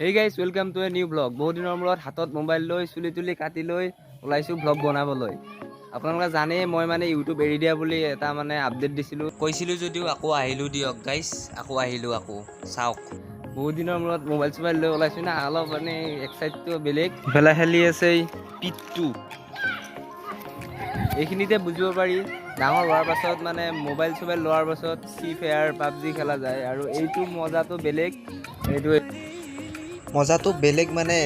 Hey guys, welcome to a new vlog. বহুত দিনৰ মূৰত হাতত মোবাইল লৈ চুলি তুলি কাটি লৈ ওলাইছোঁ ভ্লগ বনাবলৈ। আপোনালোকে জানেই, মই মানে ইউটিউব এৰি দিয়া বুলি এটা মানে আপডেট দিছিলোঁ। কৈছিলোঁ যদিও আকৌ আহিলোঁ দিয়ক গাইছ, আকৌ আহিলোঁ আকৌ চাওক। বহুত দিনৰ মূৰত মোবাইল চোবাইল লৈ ওলাইছোঁ না, অলপ মানে এক্সাইটটো বেলেগ। ইফালে খেলি আছে এই পিট্টু। এইখিনিতে বুজিব পাৰি, ডাঙৰ হোৱাৰ পাছত মানে মোবাইল চোবাইল লোৱাৰ পাছত ফ্ৰী ফায়াৰ, পাবজি খেলা যায় আৰু এইটো মজাটো বেলেগ। এইটো মজাটো বেলেগ, মানে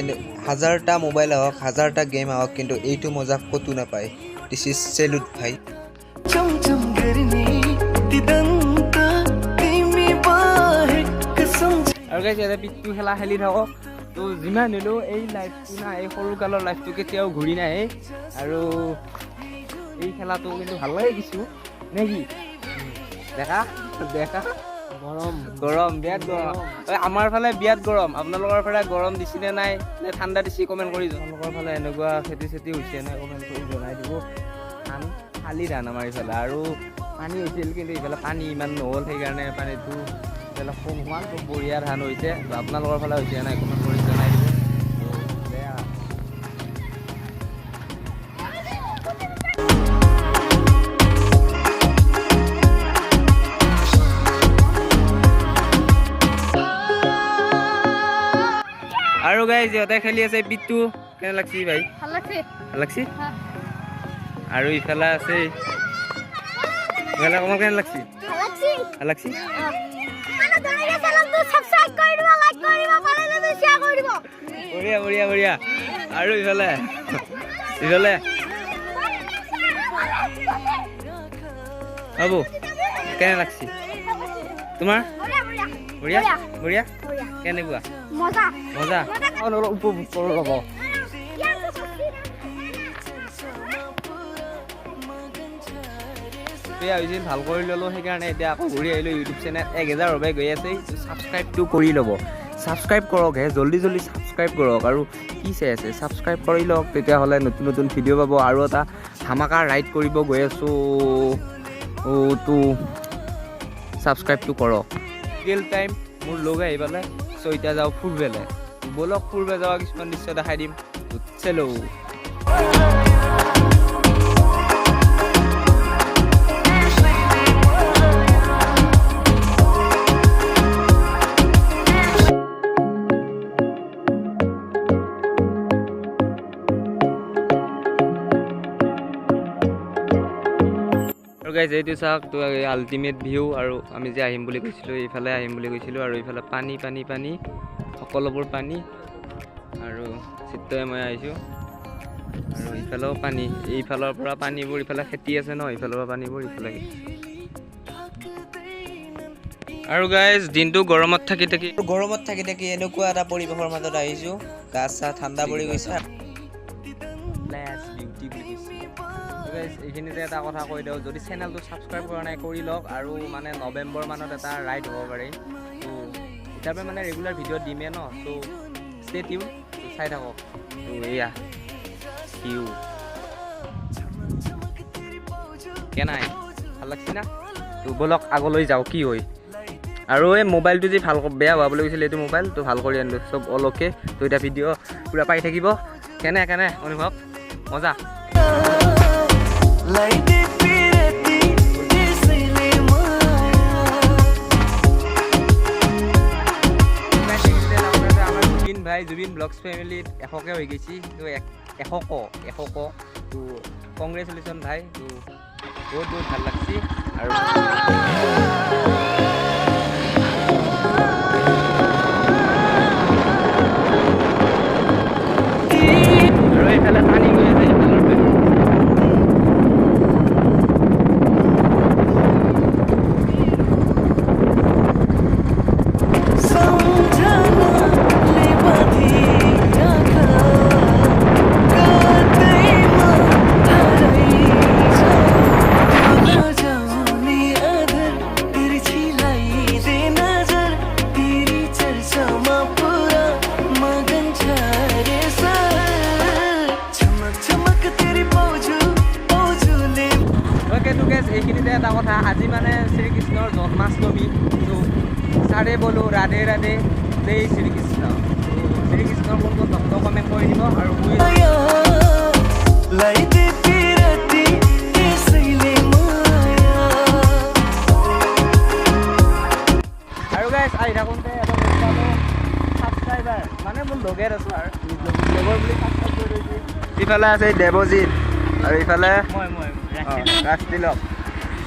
হাজাৰটা মোবাইল আহক, হাজাৰটা গেম আহক, কিন্তু এইটো মজা ক'তো নাপায়। This is salute ভাই। चमचम गर्ने तिदन्ता तिमी बाहेक सम्झ আৰু গাইছ, ইয়াতে পিট্টু খেলা খেলি থাকক। তো যিমান হ'লেও এই লাইফটো না, এই সৰুকালৰ লাইফটো কেতিয়াও ঘূৰি নাহে। আৰু এই খেলাটো কিন্তু ভাল লাগে কিছু, নে কি? দেখা দেখা, গৰম। গৰম, বিৰাট গৰম। ঐ, আমাৰ ফালে বিৰাট গৰম। আপোনালোকৰ ফালে গৰম দিছেনে নাই নে ঠাণ্ডা দিছে, কমেণ্ট কৰি জনাব। আপোনালোকৰ ফালে এনেকুৱা খেতি চেতি হৈছে নাই, কমেণ্ট কৰি জনাই দিব। ধান, শালি ধান আমাৰ ইফালে। আৰু পানী হৈছিল, কিন্তু ইফালে পানী ইমান নহ'ল, সেইকাৰণে পানীটো ইফালে কম হোৱা। তো বঢ়িয়া ধান হৈছে। তো আপোনালোকৰ ফালে হৈছে নাই, কমেণ্ট কৰি জনাই দিব। তো বেয়া। আৰু গাইজ, ইহঁতে খেলি আছে পিট্টু। কেনে লাগছি ভাই? ভাল লাগছে। ভাল লাগছি। হ্যাঁ। আৰু ইফালে আছে, ইফালে অকণমান কেনে লাগছি? ভাল লাগছে। ভাল লাগছি। মানে ধরে চ্যানেলটো সাবস্ক্ৰাইব কৰি দিব, লাইক কৰি দিব, পাৰিলে শ্বেয়াৰ কৰি দিব। বঢ়িয়া বঢ়িয়া বঢ়িয়া। আৰু ইফালে ইফালে বাবু, কেনে লাগছি তোমাৰ? বঢ়িয়া বঢ়িয়া। বঢ়িয়া বঢ়িয়া। বঢ়িয়া। কেনেকুৱা? মজা। মজা। অলপ উপভোগ কৰোঁ ৰ'ব। বেয়া হৈছিল, ভাল কৰি ল'লোঁ, সেইকাৰণে এতিয়া আকৌ ঘূৰি আহিলোঁ। ইউটিউব চেনেল 1000 হ'ব গৈ আছে। ছাবস্ক্ৰাইবটো কৰি ল'ব, ছাবস্ক্ৰাইব কৰক হে, জল্দি জল্দি ছাবস্ক্ৰাইব কৰক। আৰু কি চাই আছে, ছাবস্ক্ৰাইব কৰি লওক, তেতিয়াহ'লে নতুন নতুন ভিডিঅ' পাব। আৰু এটা ধামাকা ৰাইড কৰিব গৈ আছোঁ, তো ছাবস্ক্ৰাইবটো কৰক। ৰিয়েল টাইম মোৰ লগ আহি পালে। চ' এতিয়া যাওঁ ফুৰবেলে, ব'লক ফুৰবে যোৱা কিছুমান দৃশ্য দেখাই দিম। চেলো। আৰু গাইজ, এইটো চাওক, তো আল্টিমেট ভিউ। আৰু আমি যে আহিম বুলি কৈছিলোঁ, এইফালে আহিম বুলি কৈছিলোঁ। আৰু এইফালে পানী পানী পানী, সকলোবোৰ পানী। আৰু চিত্ৰই মই আহিছোঁ। আৰু ইফালেও পানী, এইফালৰ পৰা পানীবোৰ ইফালে খেতি আছে ন, ইফালৰ পৰা পানীবোৰ ইফালে গৈছে। আৰু গাইজ, দিনটো গৰমত থাকি থাকি গৰমত থাকি থাকি এনেকুৱা এটা পৰিৱেশৰ মাজত আহিছোঁ, গা চা ঠাণ্ডা পৰি গৈছে। প্লেছ বিউটি বুলি কৈছে। গাইজ, এইখিনিতে এটা কথা কৈ দিওঁ, যদি চেনেলটো ছাবস্ক্ৰাইব কৰা নাই, কৰি লওক। আৰু মানে নৱেম্বৰ মানত এটা ৰাইড হ'ব পাৰে। ত' এতিয়াৰ পৰা মানে ৰেগুলাৰ ভিডিঅ' দিমেই ন, চ' ষ্টে টিউন, চাই থাকক। ত' এয়া ভিউ কেনাই ভাল লাগছি না? ত' ব'লক আগলৈ যাওঁ, কি হয়। আৰু এই মোবাইলটো যি ভাল বেয়া হোৱা বুলি কৈছিলে, এইটো মোবাইলটো ভাল কৰি আনিলোঁ, চব অল অ'কে। ত' এতিয়া ভিডিঅ' পূৰা পাই থাকিব। কেনে কেনে অনুভৱ? মজা। लाइदे पिरती त्यसैले माया। আমাৰ জুবিন ভাই, জুবিন ব্লগছ ফেমিলিত 100কে হৈ গৈছি। তো 100 ক 100 ক। তো কংগ্ৰেচুলেশ্যন ভাই। তো বহুত বহুত ভাল লাগছি। আৰু আৰু এইফালে পানী গৈ আছে এইফালৰ পৰা। सम्झनाले बाँधी आँखा कतैमा हराइन्छ। त्यो लजाउने अधर तिर्छिलाइदे नजर, तेरी चर्चामा पुरा मगन छ रे सर। चमक चमक तेरी पौजु पौजुले। অ'কে, তো গাইজ, এইখিনিতে এটা কথা, আজি মানে শ্ৰীকৃষ্ণৰ জন্মাষ্টমী। তো চাৰে বলো ৰাধে ৰাধে, জয় শ্ৰীকৃষ্ণ। তো আৰু গাইছ, আহি থাকোঁতে এটা লগ পালোঁ ছাবস্ক্ৰাইবাৰ, মানে মোৰ লগেৰ আছোঁ আৰু লগৰ বুলি ছাবস্ক্ৰাইব কৰি থৈছে। ইফালে আছে দেৱজিত আৰু ইফালে মই মই ৰাজতিলক।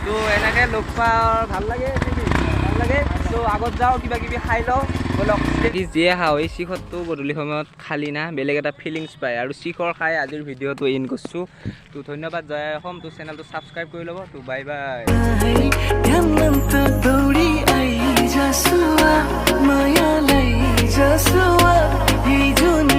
তো এনেকৈ লগ পোৱা ভাল লাগে নেকি? ভাল লাগে। ত' আগত যাওঁ, কিবা কিবি খাই লওঁ, ব'লক। যিয়ে খাওঁ, এই শিখৰটো গধূলি সময়ত খালি না বেলেগ এটা ফিলিংছ পায়। আৰু শিখৰ খাই আজিৰ ভিডিঅ'টো এণ্ড কৰিছোঁ। তো ধন্যবাদ, জয় অসম। তো চেনেলটো ছাবস্ক্ৰাইব কৰি ল'ব। তো বাই বাই। ध्यान दौडी आइज सुवा, मायालाई जसुवा, यही जुन